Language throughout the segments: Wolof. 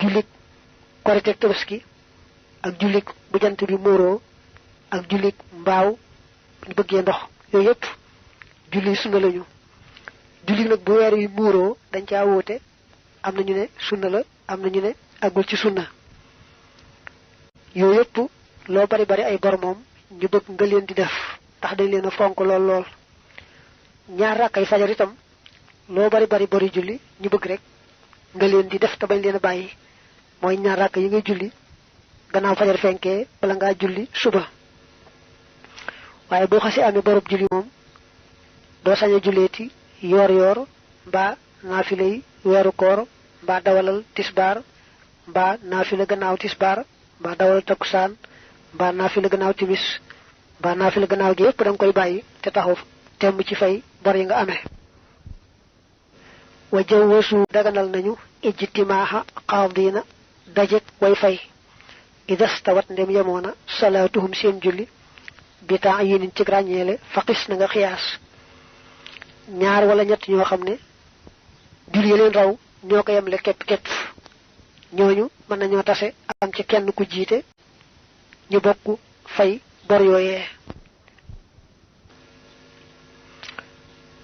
jullik korite tabaski ak jullik bu jant bi muuroo ak jullik mbaaw ñu bëggee ndox yooyu yëpp julli sunna lañu julli nag bu weer yi muuroo dañ caa wóote am na ñu ne sunna la am na ñu ne agul ci sunna yooyu yëpp loo bari bari ay bor moom ñu bëgg nga leen di def tax dañ leen a fonk lool lool ñaar rakkay fajar itam loo bari bari bori julli ñu bëgg rek nga leen di def te bañ leen a bàyyi mooy ñaar rakk yi ngay julli gannaaw fajar fenkee bala ngaa julli suba waaye boo xasee amee borub julli moom doo sañ a julleeti yoor yoor mbaa naafila yi weeru koor mbaa dawalal tisbaar mbaa naafila gannaaw tisbaar mbaa dawalal takkusaan mbaa naafila gannaaw timis mbaa naafila gannaaw gi yépp da nga koy bàyyi te taxaw temm ci fay bor yi nga amee wa jawwasu daganal nañu ijtimaaha qaadina dajek way fay idastawat ndem yemoona salaatuhum seen julli bi ta'yin ci ràññeele faqis na nga xiyaas ñaar wala ñett ñoo xam ne julli leen raw ñoo ko yemle képp ñooñu mën nañoo tase am ci kenn ku jiite ñu bokk fay bor yooyee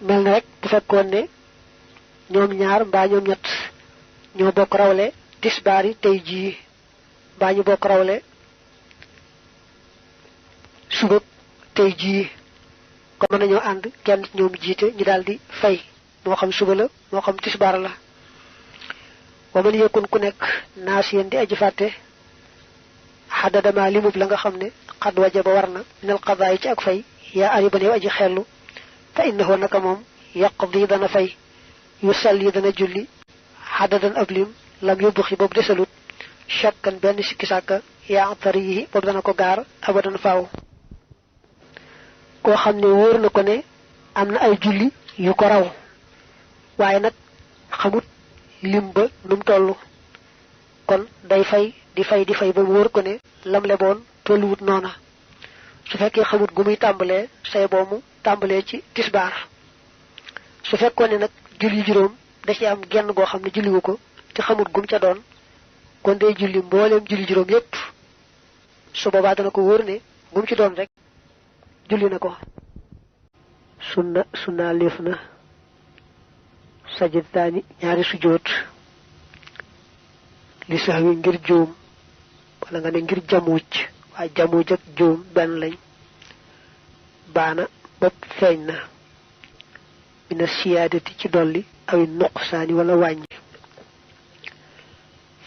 mel na rek bu fekkoon ne ñoom ñaar mbaa ñoom ñett ñoo bokk rawle tisbaar yi tey jii mbaa ñu bokk rawle suba tey jii kon mën nañoo ànd kenn ñoom jiite ñu daldi fay moo xam suba la moo xam tisbaar la wa man yakun ku nekk naasiyan di aji fàtte xaddadama limub la nga xam ne xad wajaba war na minal qadaa yi ci ak fay yaa ariban yow aji xellu fa innahu naka moom yaqdi dana fay yusalli dana julli xaddadan ab lim lam yóbbuxi boobu desalut shakkan benn sikki sàkka yaa tari yi boobu dana ko gaar abadan faaw koo xam ne wóor na ko ne am na ay julli yu ko raw waaye nag xamut lim ba nu mu toll kon day fay di fay ba mu wóor ko ne lam leboon tolluwut noona su fekkee xamut gu muy tàmbalee say boomu tàmbalee ci tisbaar su fekkoon ne nag julli juróom da ci am genn goo xam ne julliwu ko te xamut gum ca doon kon day julli mbooleem julli juróom yépp su boobaa dana ko wóor ne gum ci doon rek julli na ko sunna leef na sajdaani ñaari sujjóot li sax wi ngir juum wala nga ne ngir jamuuj waaye jamuuj ak juum benn lañ baana bopp feeñ na mina siyaadati ci dolli awi nuqsaani wala wàññi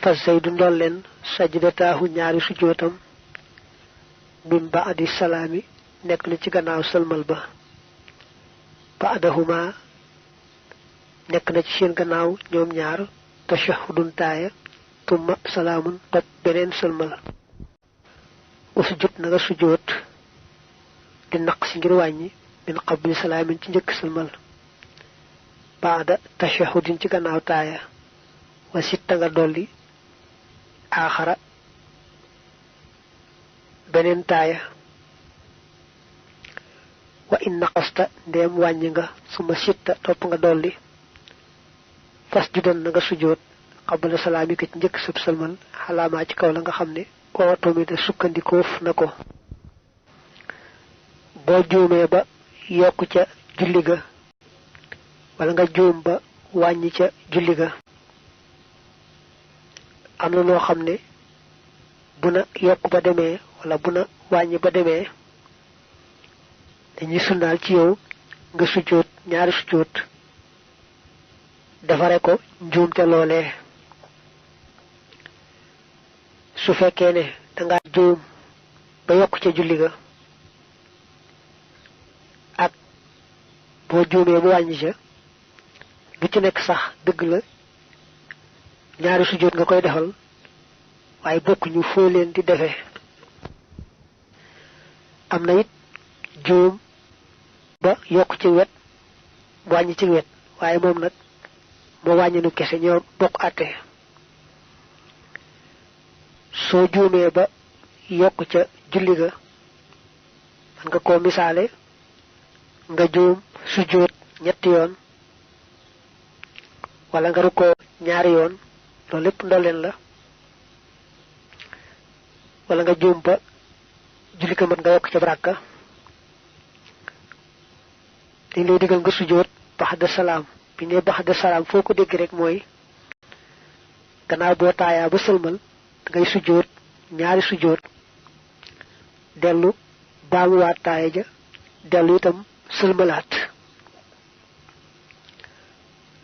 fa saydu ndolleen sajdataahu ñaari sujjóotam min baadi salaami nekk na ci gannaaw sëlmal ba baadahuma nekk na ci seen gannaaw ñoom ñaar tashahudun taaya tumma salaamun topp beneen sëlmal usjud na nga sujjóot di naq si ngir wàññi min qabli salaamin ci njëkk sëlmal baada tashahudin ci gannaaw taaya wa sitta nga dolli aaxara beneen taaya wa in naqasta ndeem wàññi nga suma sitta topp nga dolli fas judan na nga sujjóot qabla salaami ko ci njëkk sëb sëlmal xalaamaa ci kaw la nga xam ne ootomi de sukkandikoof na ko boo juumee ba yokk ca julli ga wala nga juum ba wàññi ca julli ga am na noo xam ne bu na yokk ba demee wala bu na wàññi ba demee dañuy sunnaal ci yow nga sujjóot ñaari sujjóot defare ko njuumte loolee su fekkee ne danga juum ba yokk ca julli ga ak boo juumee bu wàññi ca bu ci nekk sax dëgg la ñaari sujjóot nga koy defal waaye bokkuñu foo leen di defee am na it juum ba yokk ci wet wàññi ci wet waaye moom nag moo wàññinu kese ñoo bokk àtte soo juumee ba yokk ca julli ga man nga koo misaale nga juum sujjóot ñetti yoon wala nga rukkoo ñaari yoon loolu lépp ndolleen la wala nga juum ba julli ko mën nga yokk ca rakka dañ lay digal nga sujjóot baxda salaam bi ne baxda salaam foo ko dégg rek mooy gannaaw boo taayaa ba sëlmal ngay sujjóot ñaari sujjóot dellu baamuwaat taaya ja dellu itam sëlmalaat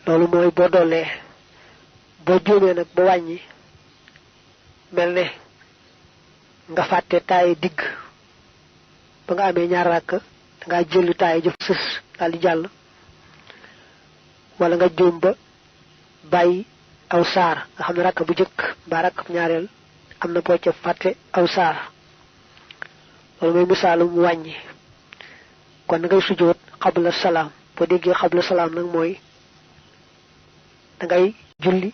loolu mooy boo dollee boo juumee nag ba wàññi mel ne nga fàtte taaya digg ba nga amee ñaar rakk dangaa jël taaya ja sës daal di jàll wala nga juum ba bàyyi aw saar nga xam ne rakk bu jëkk mbaa rakk bu ñaareel am na boo ca fàtte aw saar loolu mooy misaalum wàññi kon na ngay sujjóot xabla salaam boo déggee xabla salaam nag mooy dangay julli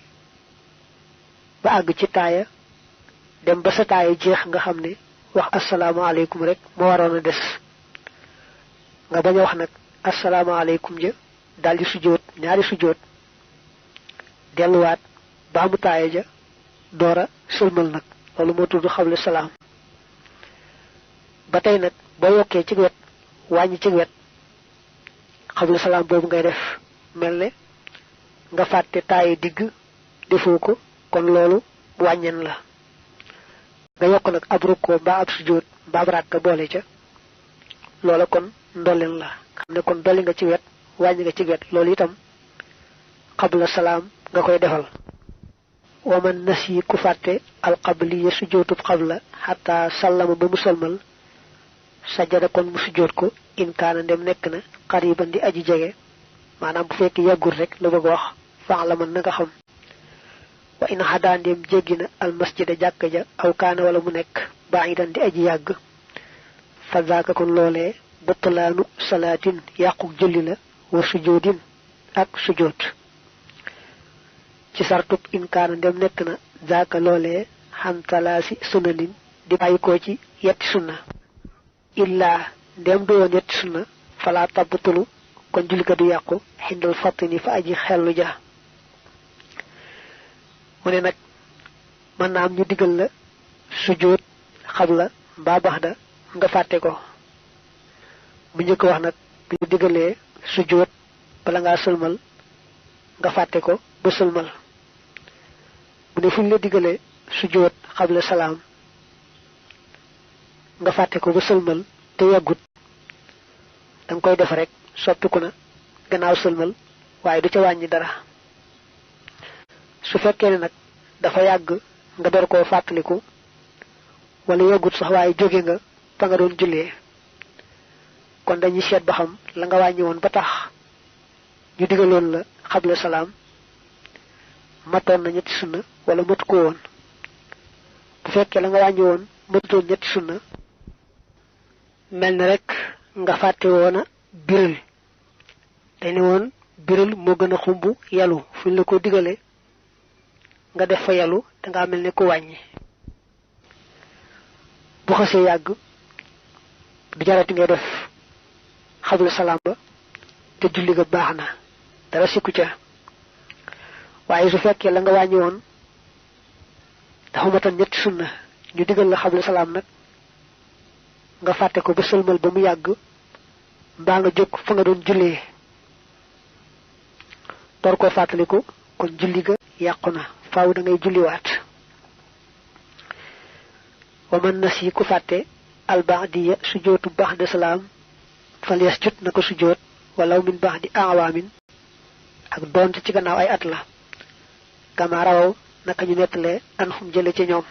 ba àgg ci taaya dem ba sa taaya jeex nga xam ne wax asalaamaaleykum rek moo waroon a des nga bañ a wax nag asalaamaaleykum ja daldi sujjóot ñaari sujjóot delluwaat baamu taaya ja doora sëlmal nag loolu moo tudd xabla salaam ba tey nag boo yokkee ci wet wàññi ci wet xabla salaam boobu ngay def mel ne nga fàtte taaya digg defoo ko kon loolu wàññeen la nga yokk nag ab rukkoo mbaa ab sujjóot mbaa ab ràkka boole ca loola kon ndolleen la xam ne kon dolli nga ci wet wàññi nga ci wet loolu itam xabla salaam nga koy defal waman nasi ku fàtte alqabliya sujjóotub xabla xataa sallama ba mu sëlmal sajada kon mu sujjóot ko in kaana ndem nekk na xariban di aji jege maanaam bu fekk yàggul rek la bëgg wax fax la mën na nga xam wa in xadaa ndem jéggi na almasjida jàkk ja aw kaana wala mu nekk baidan di aji yàgg fa zaaka kon loolee butlaanu salaatin yàquk julli la wa sujjóodin ak sujjóot ci sartub in kaana ndem nekk na zaaka loolee xantalaasi sunanin di bàyyi ko ci yetti sunna illaa ndem du woon yetti sunna falaa tabbatulu kon julli ka du yàqu xindal fattini fa aji xellu ja mu ne nag mën naa am ñu digal la sujjóot xabla mbaa baxda nga fàtte ko bu njëkk wax nag bu ñu digalee sujjóot bala ngaa sëlmal nga fàtte ko ba sëlmal mu ne fu ñu la digalee sujjóot xabla salaam nga fàtte ko ba sëlmal te yàggut danga koy def rek soppiku na gannaaw sëlmal waaye du ca wàññi dara su fekkee ne nag dafa yàgg nga door koo fàttaliku wala yàggut sax waaye jóge nga fa nga doon jullee kon dañuy seet ba xam la nga wàññi woon ba tax ñu digaloon la xabla salaam matoon na ñetti sunna wala matu ko woon bu fekkee la nga wàññi woon matutoon ñetti sunna mel na rek nga fàtte woon a biral dañu woon biral moo gën a xumb yalu fu ñu la ko digale nga def fa yalu dangaa mel ne ku wàññi bu xasee yàgg du jarati ngay def xabla salaam ba te julli ga baax na dara sikku ca waaye su fekkee la nga wàññi woon dafa matan ñetti sunna ñu digal la xabla salaam nag nga fàtte ko ba sëlmal ba mu yàgg mbaa nga jóg fa nga doon jullee door koo fàttaliku kon julli ga yàqu na faaw da ngay julliwaat wa man nasi ku fàtte albaadiya sujjóotu ba'da salaam fal yasjud na ko sujjóot walaw min ba'di awaamin ak doonte ci gannaaw ay at la kama rawaw naka ñu nettalee an xum jële ci ñoom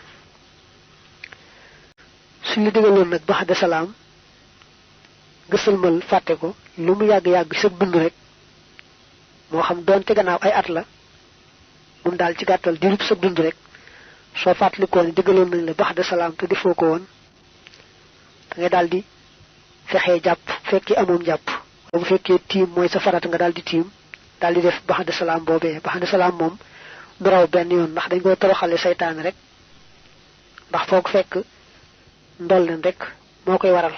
suñ la digaloon nag ba'da salaam nga sëlmal fàtte ko lu mu yàgg-yàgg sa dund rek moo xam doonte gannaaw ay at la moom daal ci gàttal dirub sa dund rek soo fàttalikoo ni digaloon nañ la ba'da salaam te defoo ko woon da ngay daal di fexee jàpp fekkee amoon jàpp wala bu fekkee tiim mooy sa farata nga daal di tiim daal di def ba'da salaam boobee ba'da salaam moom du raw benn yoon ndax dañ koy toroxale saytaane rek ndax foo ko fekk ndolleen rek moo koy waral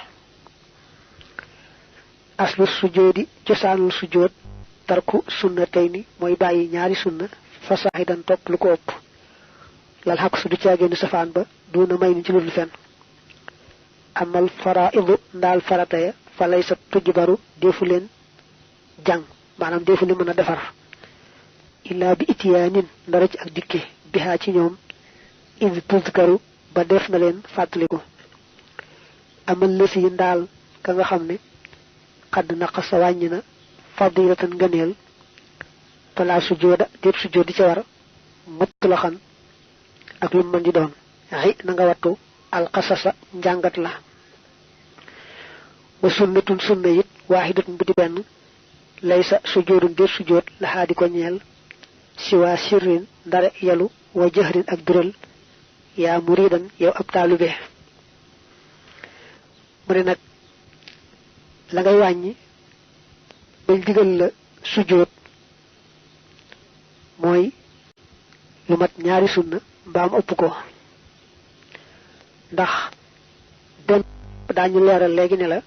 aslu sujoodi cosaanul sujood tarku sunnatayni mooy bàyyi ñaari sunna fa saahidan topp lu ko ëpp lal xaq su du caagéenu safaan ba duna may ni ci ludul fenn amal faraidu ndaal farata ya fa lay sa tujbaru defu leen jàng maanaam defu li mën a defar illaa bi itiyaanin ndara ci ak dikke bihaa ci ñoom id tuzkaru ba def na leen fàttaliku amal lësi ndaal ka nga xam ne xadd naqasa wàññi na fadilatan ngëneel fala sujooda déet sujood di ca war mutlaxan ak lu mën di doon ay na nga wattu alxasasa njàngat la wa sunnatun sunna it waaxidatun bu di benn laysa sujoodun déet sujood laxaa di ko ñeel siwaa sirrin ndare yalu wa jahrin ak biral yaa muridan yow ab taalube mu ne nag la ngay wàññi bañ digal la sujood mooy lu mat ñaari sunna mbaam ëpp ko ndax benn daañu leeral léegi ne la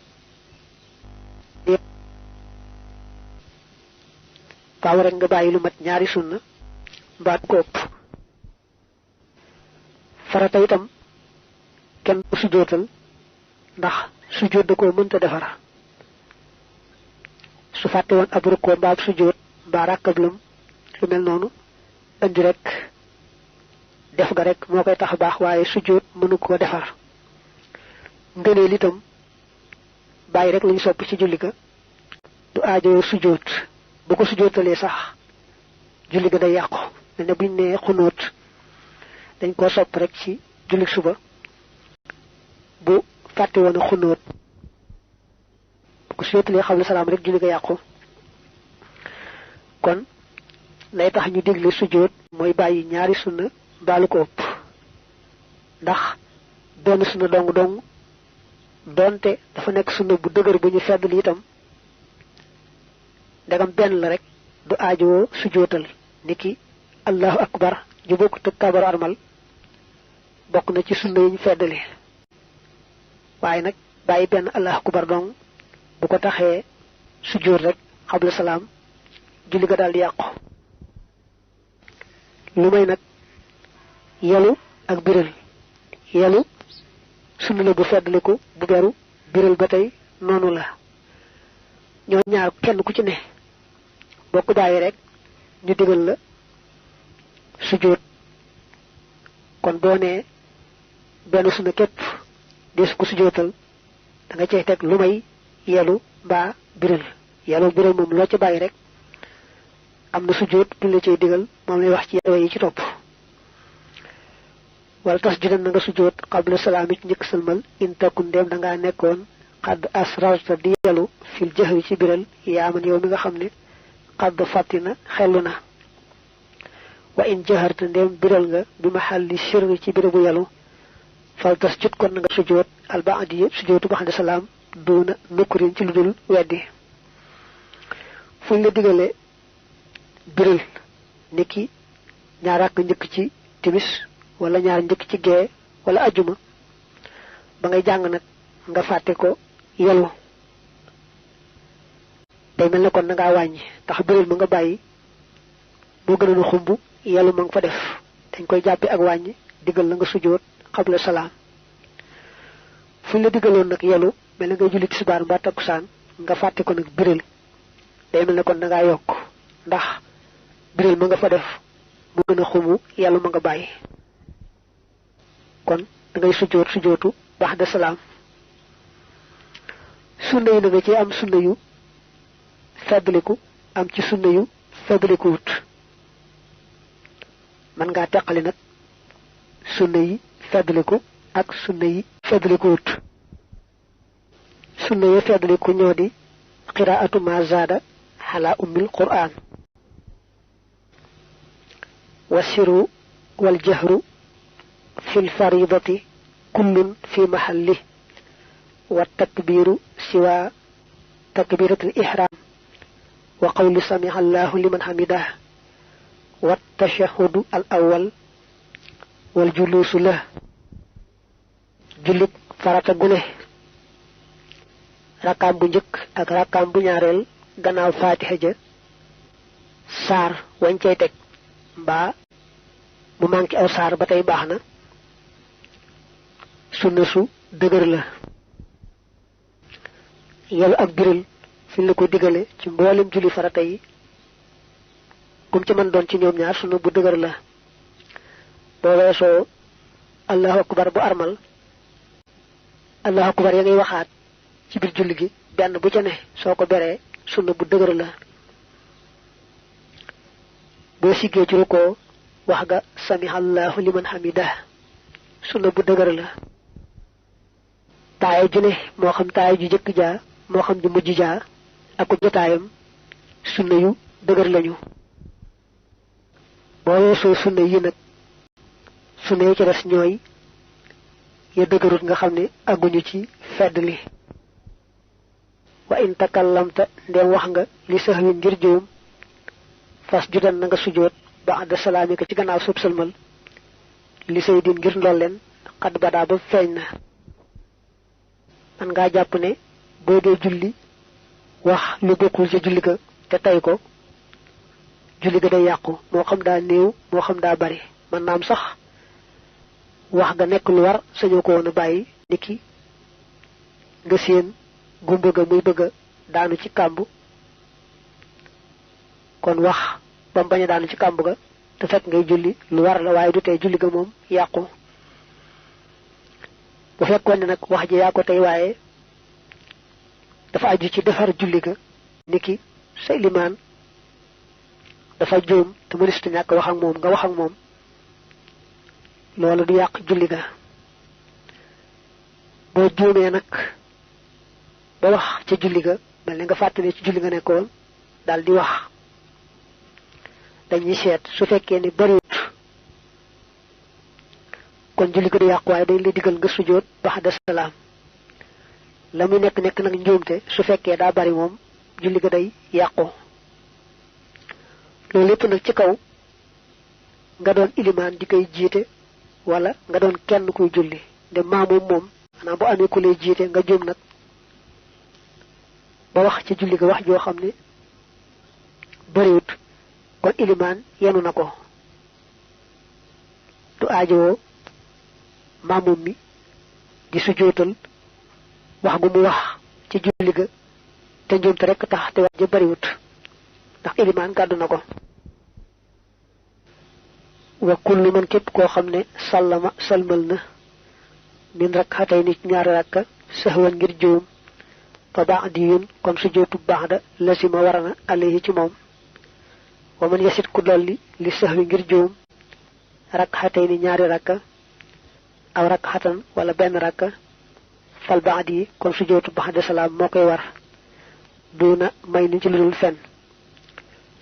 faaw rek nga bàyyi lu mat ñaari sunna mbaa ko ëpp farata itam kenn sujootal ndax sujoot da koo mënta defar su fàtte woon ab rukkoo mbaa ab sujoot mbaa ràkkablam lu mel noonu indi rek def ga rek moo koy tax baax waaye sujoot mënu koo defar ngëneel itam bàyyi rek lañu sopp ci julli ga du aajoo sujoot bu ko sujootalee sax julli ga day yàqu ne buñ ne xunóot dañ koo sopp rek ci julli suba bu fàtte woon a xunóot bu ko sujootalee xawla salaam rek julli ga yàqu kon lay tax ñu digle sujoot mooy bàyyi ñaari sunna baalu ko ëpp ndax benn sunna dong doonte dafa nekk sunna bu dëgër bu ñu feddali itam ndegam benn la rek du aajowoo sujootal niki allahu akbar ju bokkut ak kabaru armal bokk na ci sunna yi ñu feddali waaye nag bàyyi benn allahu akbar dong bu ko taxee sujoot rek xabla salaam julli ga daal di yàqu lu may nag yelu ak biral yelu sunna la bu feddaliku bu beru biral ba tey noonu la ñoo ñaar kenn ku ci ne bokk bàyyi rek ñu digal la sujjóot kon boo nee benn sunna képp deesu ko sujjóotal da nga cey teg lu may yelu mbaa biral yelu biral moom loo ci bàyyi rek am na sujjóot buñ la cey digal moom lay wax ci yewe yi ci topp wala tas judan na nga sujjóot xabla salaam it njëkk sëlmal in takun ndéem da ngaa nekkoon xadd asrarta di yelu fil jahri ci biral yaaman yow mi nga xam ne xadd fàttina xellu na wa in jaharta ndéem biral nga bi ma xalli sirri ci birabu yelu fal tas jut kon na nga sujjóot albaadi yëpp sujjóotu baxande salaam duuna nukkurin ci lu dul weddi fuñ la digale biral niki ñaar ak njëkk ci timis wala ñaar njëkk ci gee wala ajjuma ba ngay jàng nag nga fàtte ko yelu day mel ne kon na ngaa wàññi tax biral ma nga bàyyi moo gënoon a xumb yelu ma nga fa def dañ koy jàppe ak wàññi diggal la nga sujjóot xabla salaam fuñ la diggaloon nag yelu mel ne ngay julli tisbaar mbaa takkusaan nga fàtte ko nag biral day mel ne kon na ngaa yokk ndax biral ma nga fa def mu gën a xumu yàlla ma nga bàyyi kon da ngay sujjóotu ba'da salaam sunna yi na nga ci am sunna yu feddliku am ci sunna yu feddlikuwut man ngaa teqali nag sunna yi feddliku ak sunna yi feddlikuwut sunna yi feddliku ñoo di qiraatu ma zaada ala ummil qur'an والسر والجهر في الفريضة كل في محله والتكبير سوى تكبيرة الإحرام وقول سمع الله لمن حمده والتشهد الأول والجلوس له جلك فرata gune rakam bu njëkk ak rakam bu ñaareel gannaaw fatiha ja saar wañ cey teg mbaa mu manki aw saar ba tey baax na sunna su dëgër la yel ak biral fi la ko digale ci mboolem julli farata yi kum ci man doon ci ñoom ñaar sunna bu dëgër la boo weesoo allahu akbar bu armal allahu akbar ya ngay waxaat ci biir julli gi benn bu ca ne soo ko beree sunna bu dëgër la boo siggee ci rukkoo wax ga samihallahu liman hamidah sunna bu dëgër la taaya ju ne moo xam taaya ju jëkk jaa moo xam ju mujj jaa ak jotaayam sunna yu dëgër lañu boo weesoo sunna yi nag sunna yi ci des ñooy ya dëgërut nga xam ne àgguñu ci fedd li wa in takallamta ndem wax nga li sahwi ngir juum fas judan na nga sujoot ba'da salaamika ci gannaaw sub salmal li say din ngir ndolleen xad badaa ba feeñ na man ngaa jàpp ne boo dee julli wax lu bokkul ca julli ga te tay ko julli ga day yàqu moo xam daa néew moo xam daa bari man naam sax wax ga nekk lu war sañoo ko woon a bàyyi niki nga seen gumba ga muy bëgg a daanu ci kàmb kon wax bam bañ a daanu ci kàmb ga te fekk ngay julli lu war la waaye du tey julli ga moom yàqu bu fekkoon ne nag wax ji yaa ko tey waaye dafa aju ci defar julli ga niki sa limaan dafa juum te mënista ñàkk wax ak moom nga wax ak moom loolu du yàq julli ga boo juumee nag ba wax ca julli ga mel ni nga fàttali ci julli nga nekkoon daal di wax dañuy seet su fekkee ni bariwut kon julli ga du yàqu waaye dañ la digal nga sujjóot ba'da salaam la muy nekk nag njuumte su fekkee daa bari moom julli ga day yàqu loolu lépp nag ci kaw nga doon ilimaan di koy jiite wala nga doon kenn kuy julli de maamoom moom xanaa bu amee ku lay jiite nga juum nag ba wax ci julli ga wax joo xam ne bariwut kon ilimaan yenu na ko du aajowoo maamoom mi di sujjóotal wax gu mu wax ci julli ga te njuumte rekk tax te wax ja bariwut ndax ilimaan gàddu na ko wa kullu man képp koo xam ne sallama salmal na min rak'atay ni ñaari rakka sahwan ngir juum fa ba'diyun kon sujjóotu ba'da lasima warana alayhi ci moom wa man yasit ku dolli li sahwi ngir juum rak'atay ni ñaari rakka aw rak'atan wala benn rakka fal ba'di kon sujjóotu ba'da salaam moo koy war duna may ni ci ludul fen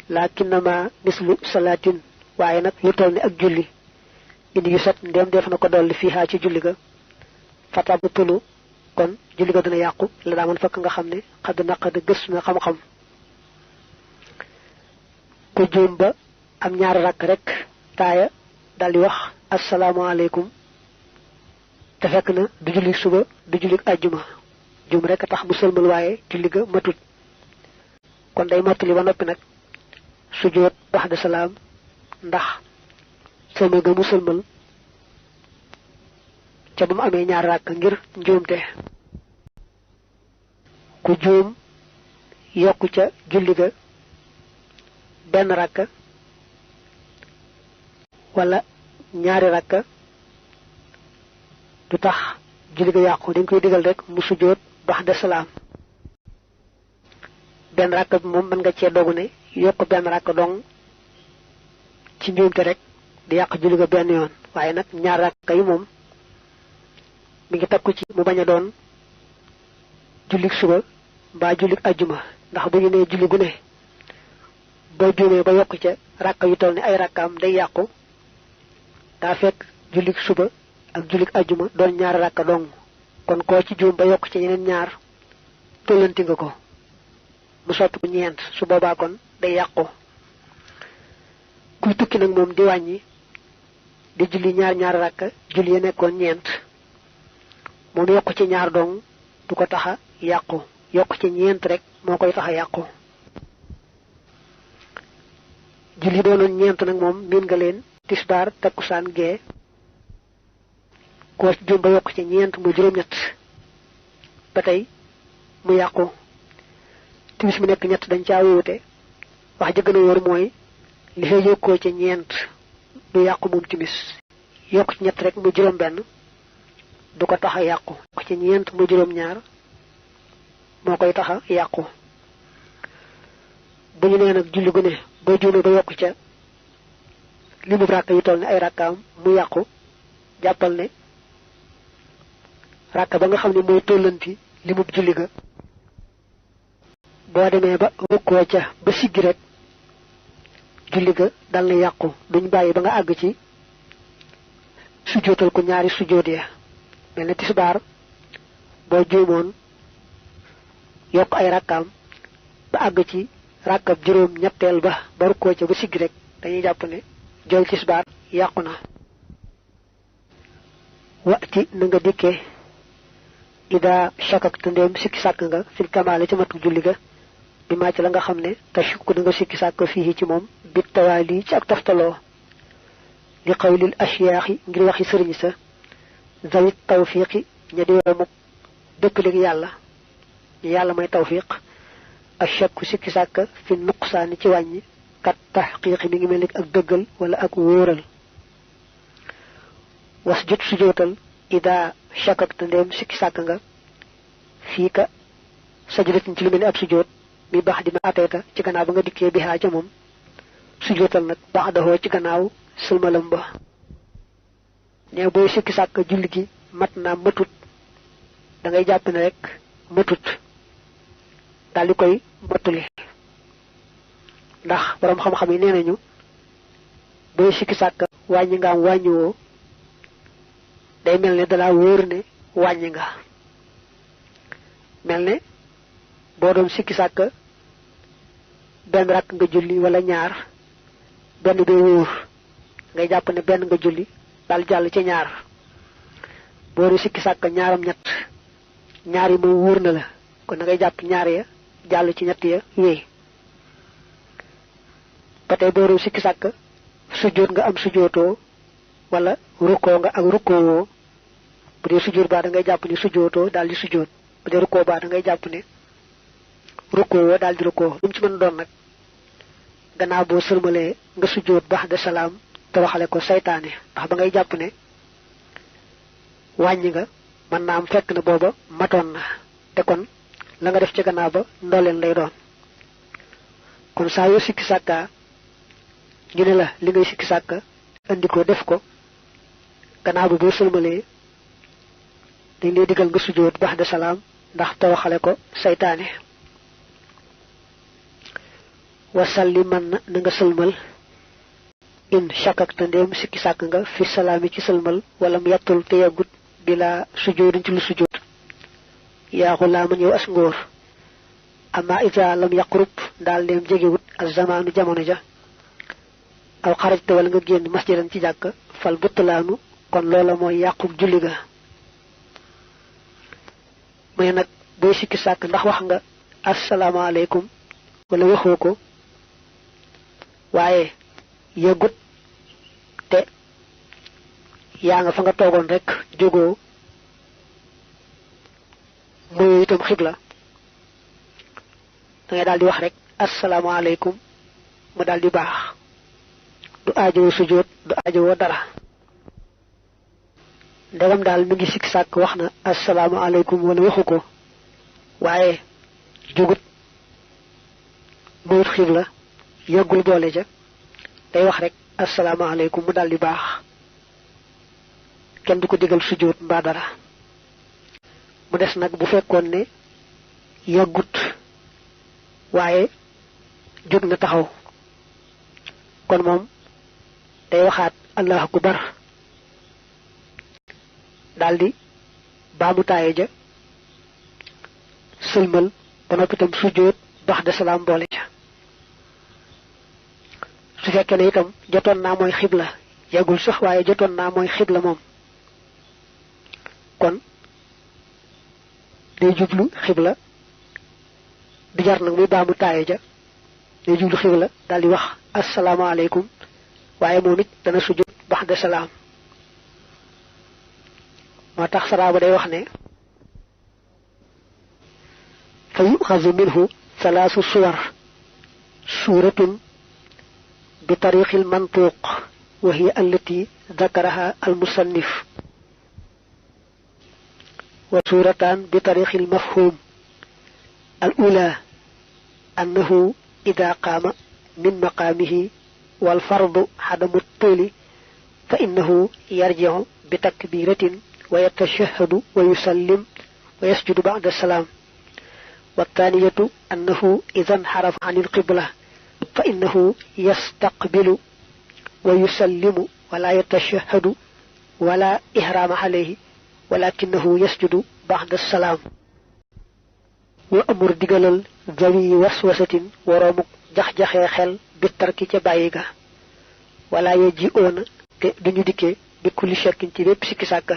lakinnama mislu salatin waaye nag lu toll ni ak julli indi yu set ndem def na ko dolli fiihaa ci julli ga fatabu tulu kon julli ga dina yàqu la daa mën fekk nga xam ne xadd naqad gëstu na xam-xam ku juum ba am ñaari rakk rek taaya daldi wax asalaamaaleykum te fekk na du julli suba du julli àjjuma juum rek tax mu sëlmal waaye julli ga matut kon day mottali ba noppi nag sujjóot ba'da salaam ndax sëlmal ga mu sëlmal ca ba mu amee ñaar rakk ngir njuumte ku juum yokku ca julli ga benn rakk wala ñaari rakk du tax julli ga yàqu dañ koy digal rek mu sujjóot ba'da salaam benn rakk bi moom mën nga cee dogu ne yokk benn rakk dong ci njuumte rek di yàq julli ga benn yoon waaye nag ñaar rakk yi moom mi ngi takku ci mu bañ a doon jullik suba mbaa jullik ajjuma ndax bu ñu nee julli gu ne boo juumee ba yokk ca rakk yu toll ni ay rakkaam day yàqu daa fekk jullik suba ak jullik ajjuma doon ñaari rakk dong kon koo ci juum ba yokk ca yeneen ñaar tollanti nga ko mu sotti ko ñeent su boobaa kon day yàqu kuy tukki nag moom di wàññi di julli ñaar rakk julli ya nekkoon ñeent moom yokk ci ñaar dong du ko taxa yàqu yokk ci ñeent rek moo koy taxa yàqu julli doonoon ñeent nag moom miin nga leen tisbar takusan ge ko jum ba yok ci ñent mu juroom ñett batay mu yaqku timis mu nek ñett dañ ca wuté wax ji gëna wor moy li fay yokko ci ñent du yaqku mum timis yok ci ñett rek mu juroom ben du ko taxa yaqku ci ñent mu juroom ñaar mo koy taxa yaqku bu ñu nee nag julli gu ne ba julli ba yokku ca limu rakka yu toll ne ay rakkaam mu yàqu jàppal ne rakka ba nga xam ne mooy tollanti limu julli ga boo demee ba rukkoo ca ba siggi rek julli ga dal na yàqu duñ bàyyi ba nga àgg ci sujjootal ko ñaari sujjoot ya mel ne tisbaar boo juumoon yokk ay rakkaam ba àgg ci rakab juroom ñettel ba bar ko ci ba sig rek dañuy japp ne jol tisbar yaquna wati na nga dikke ida shakak tandem sikki sak nga fil kamal ci matu julli ga bi ma ci la nga xamne tashukku nga sikki sak fi ci mom bi tawali ci ak taftalo li qawlil ashyaahi ngir waxi serigne sa zawit tawfiqi ñadi wamu dekk leg yalla may tawfiq ashakku sikki sàkk fi nuqsaani ci wàññi kat tahqiq mi ngi mel ak dëggal wala ak wóoral wasjud sujootal ida shakakta ndem sikki sàkk nga fii ka sajdatin ci lu mel ab sujoot bi baax di ma ateeta ci gannaaw ba nga dikkee bi haa ca moom sujootal nag baax dahoo ci gannaaw sëlmalam ba ne booy sikki sàkk julli gi mat naa matut da ngay jàpp ne rek matut dal di koy mottali ndax borom xam-xam yi nenañu boy sikki sàkk wàññi nga am wàññiwoo day mel ne dala wóor ne wàññi nga mel ne boo doon sikki sàkk benn rakk nga julli wala ñaar benn bi wóor ngay jàpp ne benn nga julli dal jàll ci ñaar boo doon sikki sàkk ñaaram ñett ñaar yi moom wóor na la kon ngay jàpp ñaar ya jall ci ñett ya wéy patay booru sikki sàkk sujjoot nga am sujjootoo wala rukkoo nga ak rukkoo bu dee sujjoot ba da ngay jàpp ni sujjootoo daal di sujjoot bu dee rukkoo ba da ngay jàpp ne rukkoo daal di rukkoo lu ci mën doon nag gannaaw boo sërmalee nga sujjoot baax de salaam toroxale ko saytaane ndax ba ngay jàpp ne wàññi nga mën naa am fekk na booba matoon na te kon la nga def ci gannaaw ba ndolen lay doon kon saa yoo sikki sàkka ñu ne la li ngay sikki sàkka andi ko def ko gannaaw ba boo sëlmalee dañ lay digal nga sujjoot baax de salaam ndax toroxale ko saytaane wasalli man na nga sëlmal in shakakta ndem sikki sàkk nga fi salaami ci sëlmal wala mu yattul te yagut bila sujjoodin ci lu sujjoot ya xulaama ñëw as ngóor amma ida lam yaqrub daal dem jegewut az zamanu jamono ja aw xarajte wala nga génn masjidan ci jàkk fal buttalaanu kon loola mooy yàqub julli ga mu ne nag booy sikki sàkk ndax wax nga asalaamaaleykum wala waxoo ko waaye yëgut te yaa nga fa nga toogoon rek jógoo moy itam xibla da ngay daldi wax rek assalamu alaykum mu daldi baax du aajo sujud du aajo dara ndegam daal mi ngi sik sàkk wax na assalamu alaykum wala waxu ko waaye jugut moyut xibla yàggul boole ja day wax rek assalamu alaykum mu daldi baax kenn du ko digal sujud mbaa dara mu des nag bu fekkoon ne yàggut waaye jóg na taxaw kon moom day waxaat allahu akbar daldi baamu taaye ja sëlmal ba noppi tam sujjóot bax de salaam boole ca su fekkee ne itam jotoon naa mooy xibla yàggul sax waaye jotoon naa mooy xibla moom kon day jublu xibla du jar nag muy baamu taaye ja day jublu xibla daldi wax assalamu alaykum waaye moom it dana sujjóot baxda salaam. moo tax saraaba day wax ne fa yuxazu minhu salaasu suwar suuratun bi tariqil mantuuq wa hiya allati dakaraha almusannif wa suurataan bi tariqil mafhum al ula annahu ida qaama min maqaamihi wal fardu xadamu tuuli fa innahu yarjicu bi takbiratin wa yatashahhadu wa yusallim wa yasjudu ba'da salaam. wa thaniyatu annahu idha inharafa an al-qibla fa innahu yastaqbilu wa yusallimu wa la yatashahhadu wa la ihrama alayhi walakinahu yasjudu ba'da salaam. wa amur digalal zawi waswasatin waroomu jax-jaxee xel bi tarki ca bàyyi ga wala ye ji oona te duñu dikkee bi kulli shakkin ci bépp sikki sàkka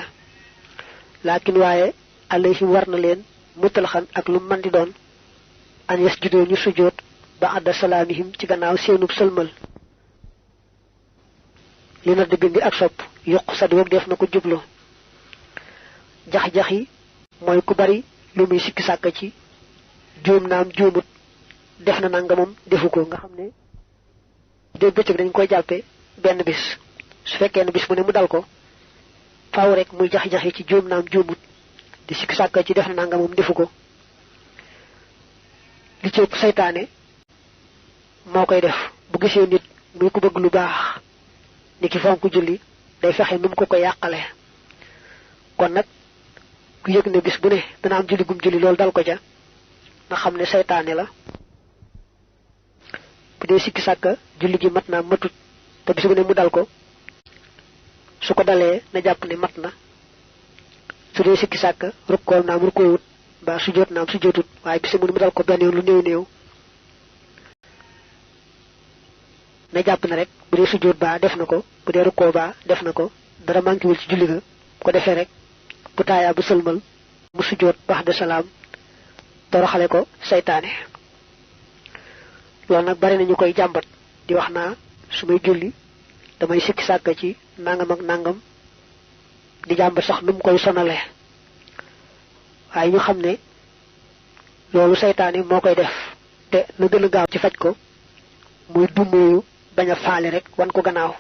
laakin waaye alayhim war na leen mutalaxan ak lu mën di doon an yasjudoo ñu sujjóot ba'da salaamihim ci gannaaw seenub sëlmal li na dëgg ngi ak sopp yuq sadi woog def na ko jublu jax-jax yi mooy ku bari lu muy sikki sàkka ci juum naam juumut def na nangamam defu ko nga xam ne dégg bëccëg dañ koy jàppe benn bis su fekkee ne bis mu ne mu dal ko faaw rek muy jax-jaxi ci juum naam juumut di sikki sàkka ci def na nangamam defu ko li ci ëpp saytaane moo koy def bu gisee nit muy ko bëgg lu baax ni ki fonk julli day fexe nu mu ko yàqale kon nag ku yëg ne bis bu ne dana am julli gum julli loolu dal ko ca nga xam ne saytaane la bu dee sikki sàkka julli gi mat naa matut te bis bu ne mu dal ko su ko dalee na jàpp ne mat na su dee sikki sàkka rukkool naam rukkoowut mbaa sujjóot naam sujjóotut waaye bis mu ne mu dal ko benn yoon lu néew néew na jàpp na rek bu dee sujjóot baa def na ko bu dee rukkoo baa def na ko dara manquéwul ci julli ga ko defee rek bu taayaa bu sëlmal mu sujjóot ba'da salaam toroxale ko saytaane. loolu nag bari nañu koy jàmbat di wax naa su may julli damay sikki sàkka ci nangam ak nangam di jàmbat sax nu mu koy sonale waaye ñu xam ne loolu saytaane moo koy def te la gën a gaaw ci faj ko muy dummóoyu bañ a faale rek wan ko gannaaw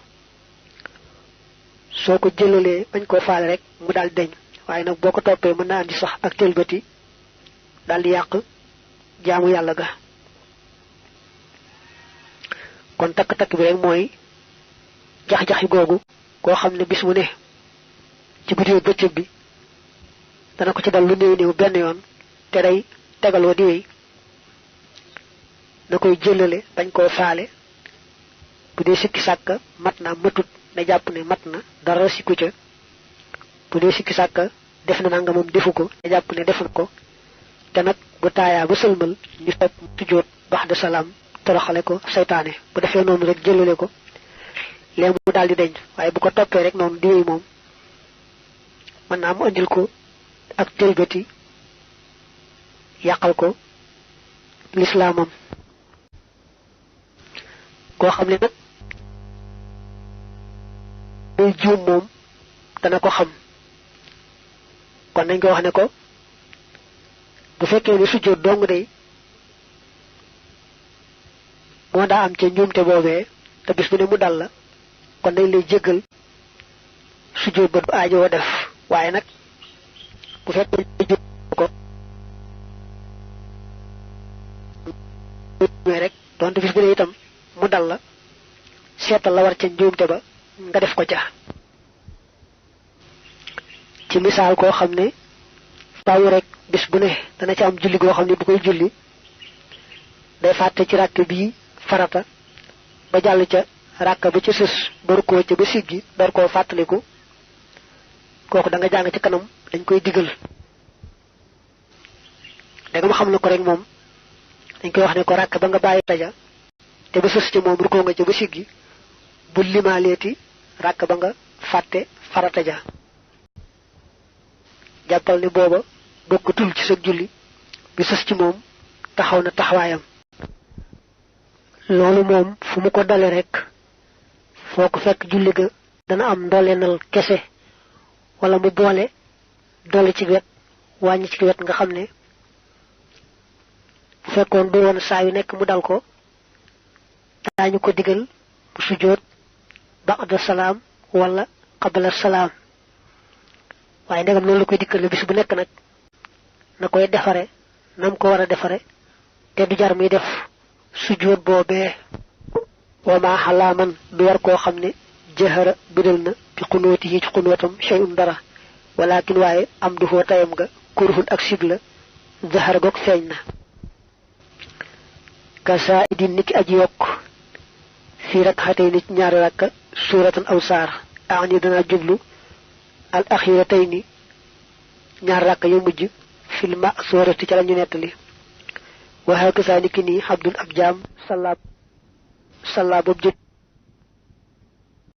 soo ko jëlalee bañ koo faale rek mu daal deñ waaye nag boo ko toppee mën naa andi sax ak tëlbati daal di yàq jaamu yàlla ga. kon takk-takk bi rek mooy jax-jaxi googu koo xam ne bis mu ne ci guddi bëccëg bi dana ko ci dal lu néew néew benn yoon te day tegaloo di wéy na koy jëlale bañ koo faale bu dee sikki sàkka mat na matut na jàpp ne mat na dara sikku ca bu dee sikki sàkka def na nanga moom defu ko na jàpp ne def na ko te nag bu taayaa ba sëlmal ñu topp sujjóot ba'da salaam toroxale ko saytaane bu defee noonu rek jëlale ko léegi mu daal di deñ waaye bu ko toppee rek noonu di wéy moom mën naa mu andil ko ak tëlbati yàqal ko lislaamam. koo xam ne nag muy juum moom dana ko xam kon nañ ko wax ne ko bu fekkee ne sujjóot dong day moo daa am ca njuumte boobee te bis bu ne mu dal la kon dañ lay jéggal sujjóot ba du aajoo def waaye nag bu fekkee ko rek donte bis bu ne itam mu dal la seetal la war ca njuumte ba nga def ko ca. ci misaal koo xam ne faaw rek bis bu ne dana ci am julli goo xam ne bu koy julli day fàtte ci ràkk bii farata ba jàll ca ràkk ba ca sës ba rukkoo ca ba siggi door koo fàttaliku kooku da nga jàng ci kanam dañ koy digal da nga ma xam ne ko rek moom dañ koy wax ne ko ràkk ba nga bàyyi taja te ba sës ca moom rukkoo nga ca ba siggi bu limaaleeti ràkk ba nga fàtte farata ja jàppal ne booba bokkatul ci sa julli bi sës ci moom taxaw na taxawaayam. loolu moom fu mu ko dale rek foko fekk julli ga dana am ndolenal kese wala mu boole doli ci wet wañi ci wet nga xamne fekkon do won saa yu nek mu dal ko dañu ko digal bu sujud ba'da salam wala qabla salam waye ndegam non la koy dikkal bis bu nek nak nakoy defare nam ko wara defare te du jar muy def sujud bobé wa ma halaman du war ko xamne jahara bidalna bi qunoti ci qunotam shay'un dara walakin waye am du fo tayam ga kurhun ak sigla zahara gok feñna kasa idin niki aji yok fi rak'atayn ñaari rakka suratan aw sar aani dana jublu al akhiratayn ñaar rakka yu mujj fil ma'surati ci lañu netali wa hakasa niki ni abdul abjam sallab bob